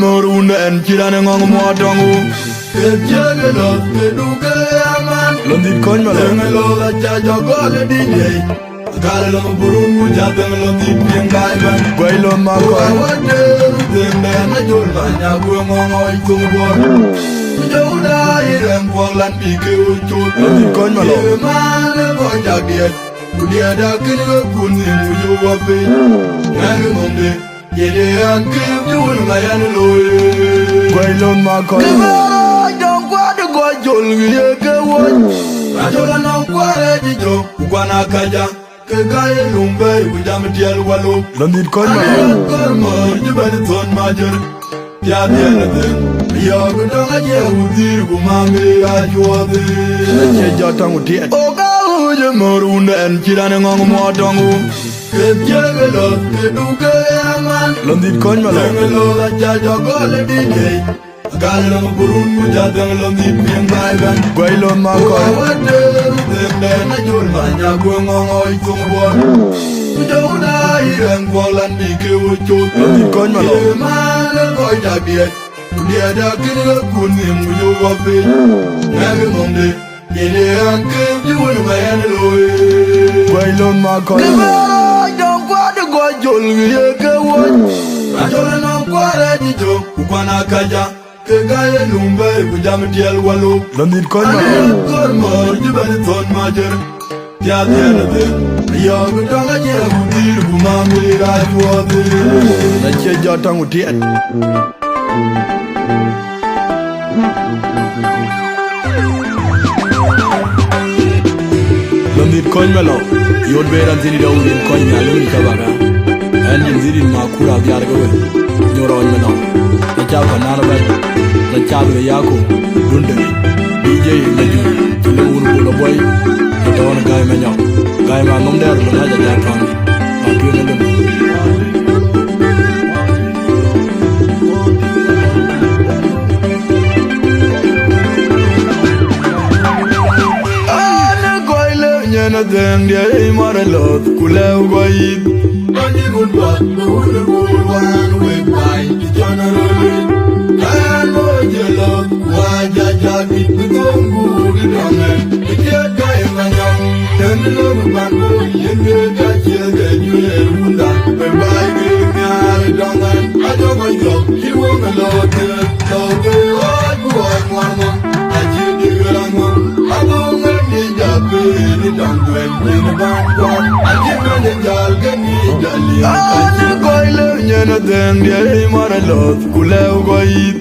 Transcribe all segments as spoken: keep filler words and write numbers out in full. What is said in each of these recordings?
Mor wun ɛn cï raan ë ŋɔŋ muɔɔr tɔŋ wu. Ke tiëëk ë lɔ̈th, ke duk ke aman. Lɔ dhit kɔc malɔ. Eŋ ë lɔ̈th aca jɔ gɔl ë dït yei. Agal lɔ burun mu ja dhëŋ lɔ dhit piɛŋ gai bɛ̈n. Guai lɔ ma kɔc. Wa wa de ru dhëŋ dɛn a jol ma nya guë ŋɔŋ ɔc thok buɔr. Ku jɔ wun a yï rɛm buɔk lan bï ke wu col. Lɔ dhit kɔc malɔ. Yï man ë kɔc jak diɛt. Ku diɛt a kën ë kun nhïïm ku yök wɔ piny. Ŋɛk ë ŋɔŋde. Yede an kïm cï wun ŋa yɛn looi. Guai lon ma kɔc. Kë bä dɔŋ kuat ë gɔc jol ŋi ye ke wuɔc. Acol anɔŋ kuat ë cï jɔ ku kuan akaja. Ke ka ye luŋ bɛ̈ɛ̈i ku jam tiɛl walok. Lɔ nhït kɔc ma. Ayɔk kɔr mɔ̈ɔ̈r cï bɛ̈n thon majör. Piath yɛn ë dhëŋ. Yɔ̈ɔ̈k dɔŋ ajiɛɛk ku dhïïr ku mam ë acuɔɔth. Acie jɔ tɔŋ ku tiɛt. O ka wuc ë mör wun ɛn cï raan ë ŋɔŋ muɔɔr tɔŋ wu. Ke tiëëk ë lɔ̈th, ke duk ke aman. Lɔ dhit kɔc malɔ. Eŋ ë lɔ̈th aca jɔ gɔl ë dït yei. Agal lɔ burun mu ja dhëŋ lɔ dhit piɛŋ bai bɛ̈n. Guai lɔ ma kɔc. Wa wa de ru dhëŋ dɛn a jol ma nya guë ŋɔŋ ɔc thok buɔr. Ku jɔ wun a yï rɛm buɔk lan bï ke wu col. Lɔ dhit kɔc malɔ. Yï man ë kɔc jak diɛt. Ku diɛt a kën ë kun nhïïm ku yök wɔ piny. Ŋɛk ë ŋɔŋde. Yede an kïm cï wun ŋa yɛn looi. Guai lon ma kɔc. Kë bä dɔŋ kuat ë gɔc jol ŋi ye ke wuɔc. Acol anɔŋ kuat ë cï jɔ ku kuan akaja. Ke ka ye luŋ bɛ̈ɛ̈i ku jam tiɛl walok. Lɔ nhït kɔc ma. Ayɔk kɔr mɔ̈ɔ̈r cï bɛ̈n thon majör. Piath yɛn ë dhëŋ. Yɔ̈ɔ̈k dɔŋ ajiɛɛk ku dhïïr ku mam ë acuɔɔth. Acie jɔ tɔŋ ku tiɛt. Lɔ nhït kɔc malɔ. Yot be raan thïn dɔu rin kɔc Nhialic wën cä baka. Ɛn nyin dhït rin ma kur adhiar ke we. Nyuɔr ɣɔn malɔ. Në cath kanan bɛ̈n. Në cath ke Yako. Dun de. D J Majur. Cï lëu wun bul abuɔi. Në tɔ̈ɔ̈n Gai Manyɔk. Gai ma nhom dɛɛr lɔ ŋac aja tɔ̈ɔ̈n. Ma tueŋ ë lëmu. An ë kɔc lëu nyin adhëŋ diɛ̈ ë mar ë lɔ̈th, ku lɛ̈u kɔc yith. Bäny ë ŋun buɔth, bï wun ë guur wään wek baai, cï cɔn ë röl wei. Ɣɛn ɣöö jël lɔ̈th, ku aa jac jaak dït, bï thöŋ guur ë dɔŋ ɛn, bï ciɛ̈t ka ye ŋa nyɔk. Tën lɔ bï pan bɔ̈, yen wek ka ciɛ̈t ke juëër wunda, bï baai ke nhiaar ë dɔŋ ɛn, ajɔ kɔc yɔ̈k, cï wok ë lɔ̈ɔ̈th. An kɔc lëu nyin adhëŋ diɛ̈ ë mar ë lɔ̈th, ku lɛ̈u kɔc yith.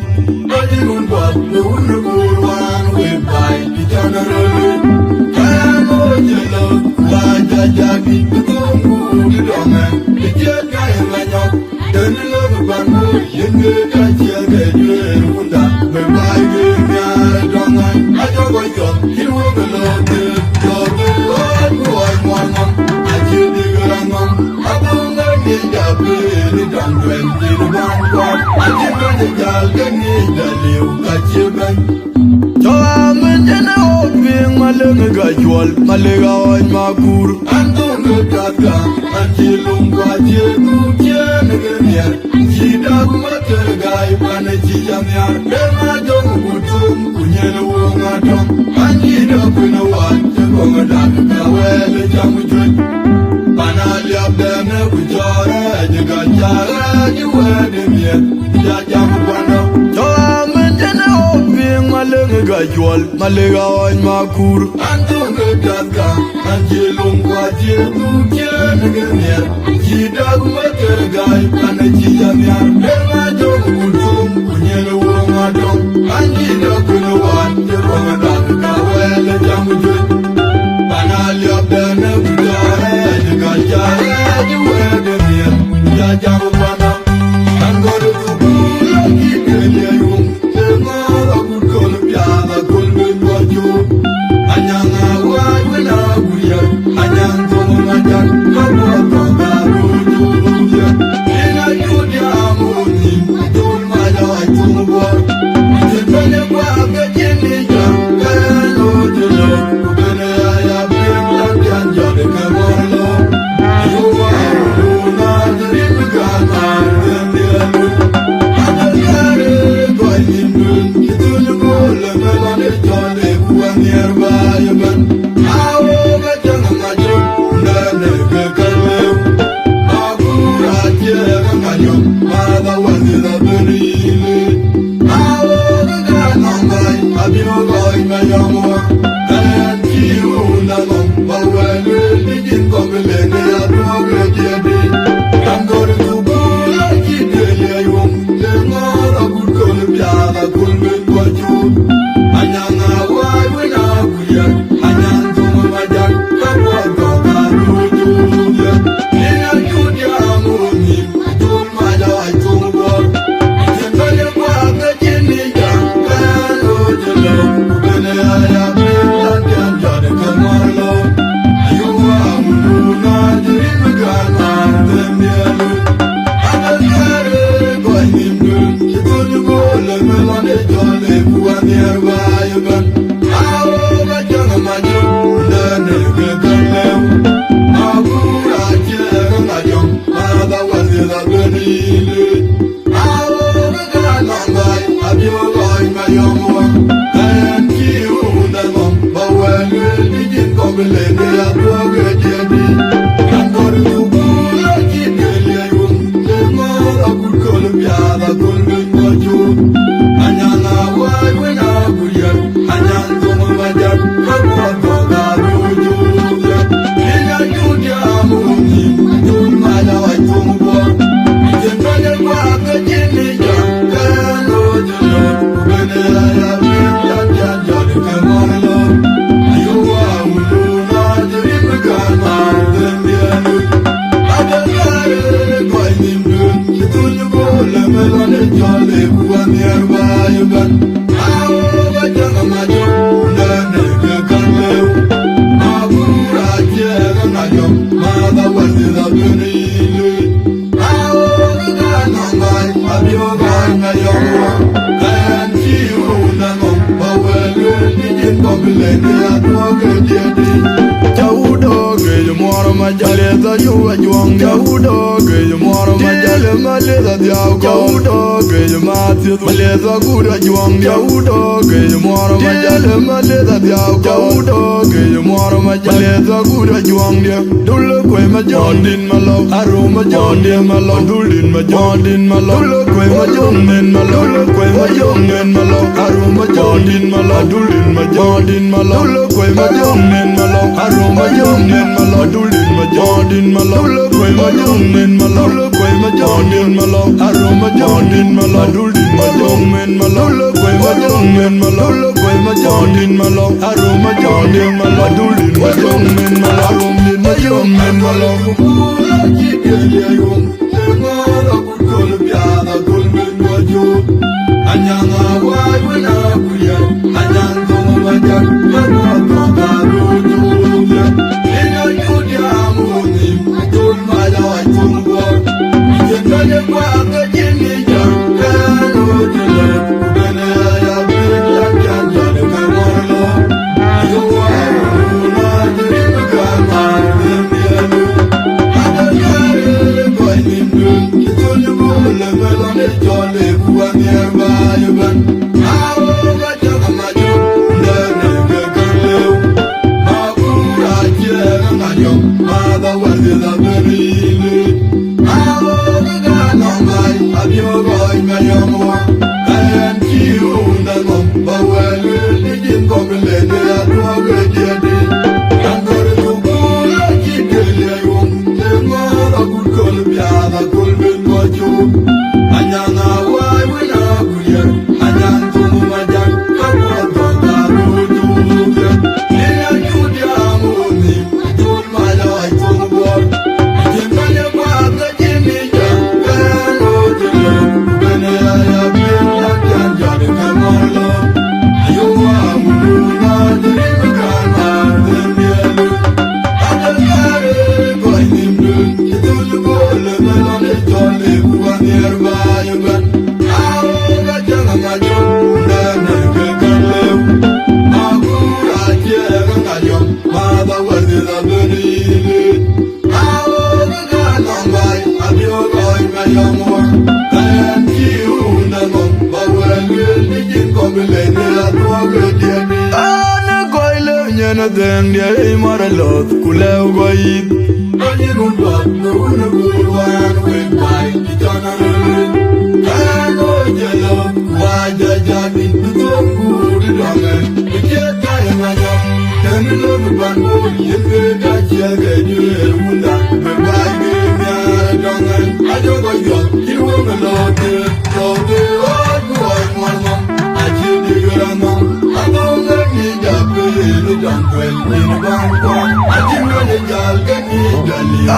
Tën lɔ bï pan bɔ̈, yen wek ka ciɛ̈t ke juëër wunda, bï baai ke nhiaar ë dɔŋ ɛn, ajɔ kɔc yɔ̈k, cï wok ë lɔ̈ɔ̈th, lɔ̈ɔ̈th, ɣɔɔc ku ɣɔc muɔl ŋɔm, acï bïk raan ŋɔm, abï ŋɔm yen ja peen ë dɔŋ tuɛny, cïn bän kuɔɔth, acï bɛ̈ny ë jäl ke ŋic dɛ liu, ka cï bɛ̈ny. Cɔk amën jɛn ë ɣok piŋ, Malek ë Gacuɔl, Malek Aɣɔc Makur. An thöŋ ë kathka, an cï luŋ ku acie dhuk ciëën ë ke miɛt. Cï dak mater gai pan ë cï jɔ nhiar. Ë ma jɔŋ ku thum ku nyin woŋ atɔ̈ŋ. An cï dɔ kuën ë wan cï gɔŋ ë dak ka wɛl ë cam juëc. Pan aliap dɛn ë ku cɔɔr ë jë ka cä ɣääc ë wɛ̈ɛ̈t ë miɛt. Cä jam kuandɔ. Cɔk amën jɛn ë ɣok piŋ, Malek ë Gacuɔl, Malek Aɣɔc Makur. An thöŋ ë kathka, an cï luŋ ku acie dhuk ciëën ë ke miɛt. Cï dak mater gai pan ë cï jɔ nhiar. Ë ma jɔŋ ku thum ku nyin woŋ atɔ̈ŋ. An cï dɔ kuën ë wan cï gɔŋ ë dak ka wɛl ë cam juëc. Pan aliap dɛn ë ku cɔɔr ë jë ka cä ɣääc ë wɛ̈ɛ̈t ë miɛt. Cä jam kuandɔ. An gɔl ë thukul ë cï ke liɛc wum. Ë ŋɔɔk akut köl piath aköl bï luɔc cuk. Anyaŋ awäc wën aguiɛr. Anyaŋ thok majak ka buɔth kɔ̈k aruuc cuk ruuc yɛn. Yen acut jam ɣööt thïn. Thol mac awäc thok buɔɔr. Cït bɛ̈ny ë kuaak ke cïn ë jam. Kɛ̈ɛ̈n ɣööt cï lɔ. Ku bɛ̈n ë aya piɛŋ lan pian jɔt ë ke bɔ̈ lɔ. Ayuku wa ɣööt na dï rin bï gäär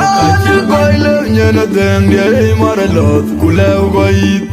Acï kɔc lëu nyin adhëŋ diɛ̈ mar lɔ̈th, ku lɛ̈u kɔc yith.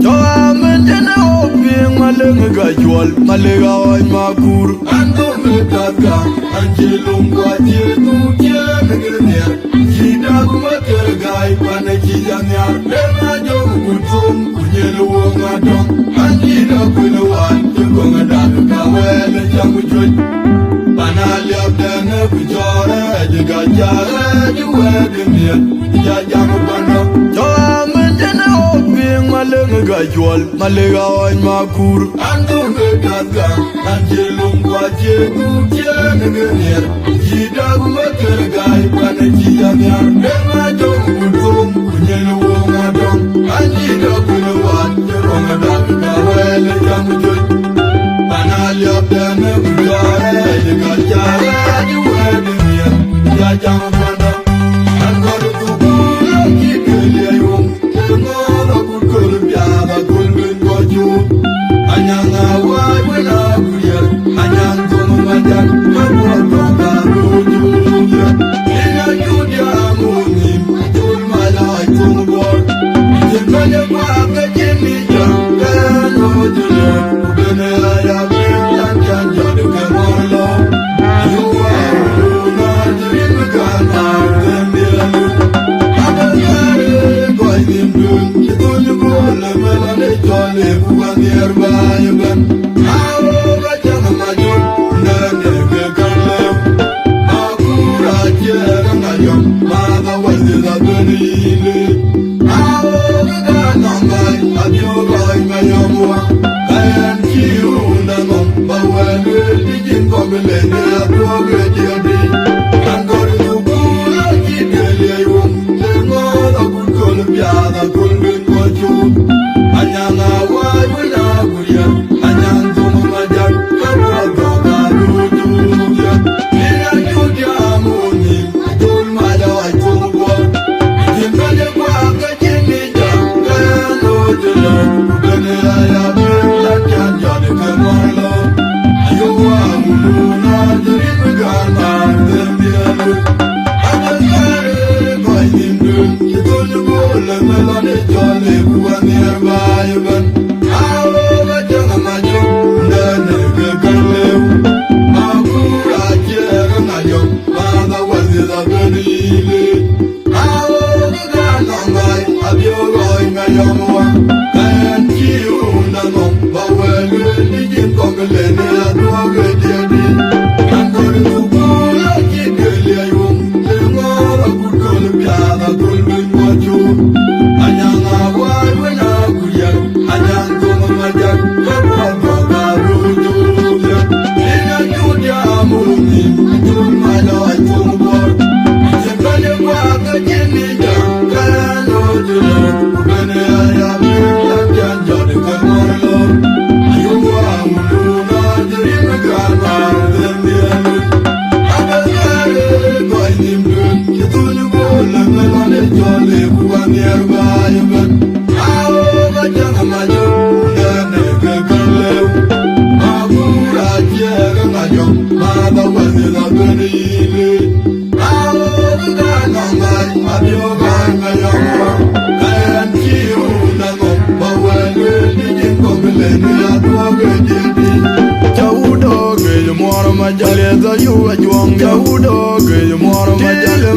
Cɔk amën tënë ɣok piŋ, Malëŋ ka cuɔl, Malëŋ aɣɔc makur. An dhöm ë tathka, an cï luŋ, ku acï dhuk ciëën ë kë nhiɛɛr. Cï dak ma kër gäi, pan ë cï jɔ nhiar. Lëŋ ajɔk ku thum, ku nyin wöŋ adɔŋ. An cï dak kuël wan, cï kɔŋ ë dak ka wɛɛl ë cam juëc. Pan aliɔp dɛn ë ku cɔɔr ë rɛɛc, ka cä rɛɛc wɛɛt ë miɛt, ku cä jam ë kuandɔ. Cɔk amën tënë ɣok piŋ, Malëŋ ka cuɔl, Malëŋ aɣɔc makur. An dhöm ë tathka, an cï luŋ, ku acï dhuk ciëën ë kë nhiɛɛr. Cï dak ma kër gäi, pan ë cï jɔ nhiar. Lëŋ ajɔk ku thum, ku nyin wöŋ adɔŋ. An cï dak kuël wan, cï kɔŋ ë dak ka wɛɛl ë cam juëc. Pan aliɔp dɛn ë ku cɔɔr ë rɛɛc, ka cä rɛɛc wɛɛt ë miɛt, ku cä jam ë kuandɔ. An kɔn ë thukul, an cï kë liɛc wöŋ.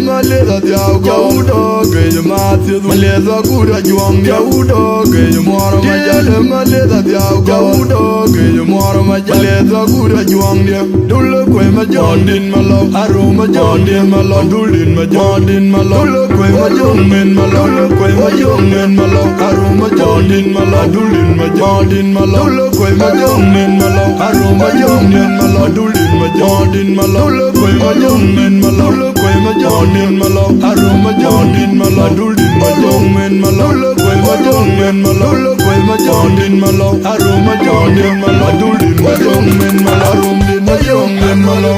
Malith adhiau ka u dɔ̈k ke ye ma thieth, malith agut ajuɔŋ diɛ̈ u dɔ̈k ke ye muɔɔr ma jal. Malith adhiau ka u dɔ̈k ke ye muɔɔr ma jal. Malith agut ajuɔŋ diɛ̈. Dul kuɛ̈i ma jɔŋdït ma lɔ, arum ma jɔŋdït ma lɔ, duldït ma jɔŋdït ma lɔ. Dul kuɛ̈i ma jɔŋ men ma lɔ, dul kuɛ̈i ma jɔŋ men ma lɔ, arum ma jɔŋdït ma lɔ, duldït ma jɔŋdït ma lɔ. Dul kuɛ̈i ma jɔŋ men ma lɔ, arum ma jɔŋdït ma lɔ, duldït ma jɔŋdït ma lɔ. Dul kuɛ̈i ma jɔŋ men ma lɔ, dul kuɛ̈i ma jɔŋdït ma lɔ, arum ma jɔŋdït ma lɔ, duldït ma jɔŋ men ma lɔ. Dul kuɛ̈i ma jɔŋ men ma lɔ, dul kuɛ̈i ma jɔŋdït ma lɔ, arum ma jɔŋdït ma lɔ, duldït ma jɔŋ men ma lɔ, arumdït ma jɔŋ men ma lɔ.